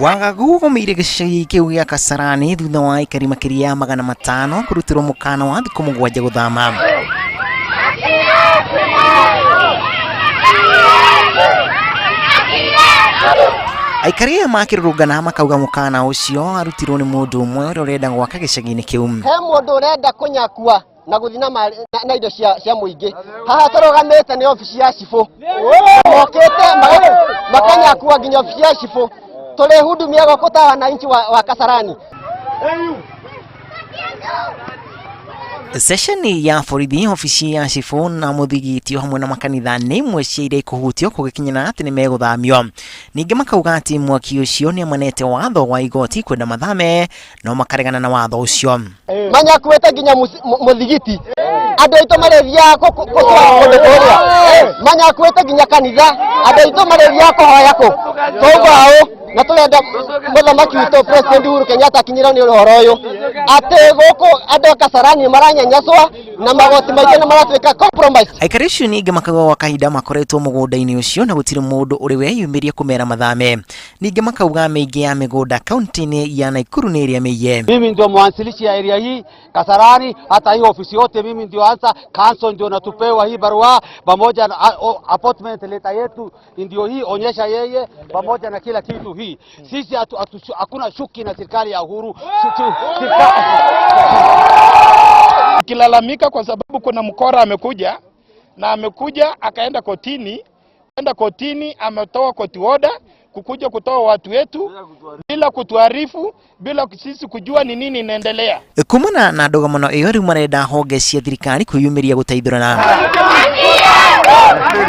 Wagagu ũgũmĩire gĩcagi kĩu gĩa Kasarani thutha wa aikari makĩria ya 500 kũrutĩrwo mũkana wa thikũ 7 gũthama. Aikari aya makĩrũrũngana makauga mũkana ũcio arutirwo nĩ mũndũ ũmwe ũrĩa ũrenda gwaka gĩcagi-inĩ kĩu. He mũndũ ũrenda kũnyakua na gũthiĩ na mari- na- na indo cia cia mũingĩ. Haha tũrũgamĩte nĩ obici ya cibũ, mokĩte makanyakua nginya obici ya cibũ. Tũrĩhudumia gũkũ ta wananchi wa Kasarani. Ceceni ya borithi, obici ya cibũ na mũthigiti o hamwe na makanitha nĩ imwe cia iria ikũhutio kũgĩkinyĩra atĩ nĩ megũthamio. Ningĩ makauga atĩ mwaki ũcio nĩ amanete watho wa igoti kwenda mathame no makaregana na watho ũcio. Manyakuĩte nginya mũthigiti, andũ aitũ marĩthiaga gũtwara kũndũ kũrĩa, manyakuĩte nginya kanitha, andũ aitũ marĩthiaga kũhoya kũ tũmbaũ. Na tũrenda mũthamaki witũ President Uhuru Kenyatta akinyĩrwo nĩ ũhoro ũyũ atĩ gũkũ andũ a Kasarani maranyanyaswa na magoti maitũ nĩ maratuĩka compromise. Aikari acio ningĩ makauga gwa kahinda makoretwo mũgũnda-inĩ ũcio na gũtirĩ mũndũ ũrĩ weyumĩria kũmera mathame. Ningĩ makauga mĩingĩ ya mĩgũnda kaunti-inĩ ya Nakuru nĩ ĩrĩa mĩiye. Mimi ndio mwanzilishi ya area hii Kasarani, hata hii ofisi yote mimi ndio anza, council ndio natupewa hii barua pamoja na appointment letter yetu ndio hii, onyesha yeye pamoja na kila kitu hii. Sisi hakuna shuki na serikali ya Uhuru. Kilalamika kwa sababu kuna mkora amekuja na amekuja akaenda kotini, enda kotini ametoa court order kukuja kutoa watu wetu bila kutuarifu, bila sisi kujua ni nini inaendelea. Kumana na ndũgamano ĩyo, rĩu marenda honge cia thirikari kwĩyumĩria gũteithũrana.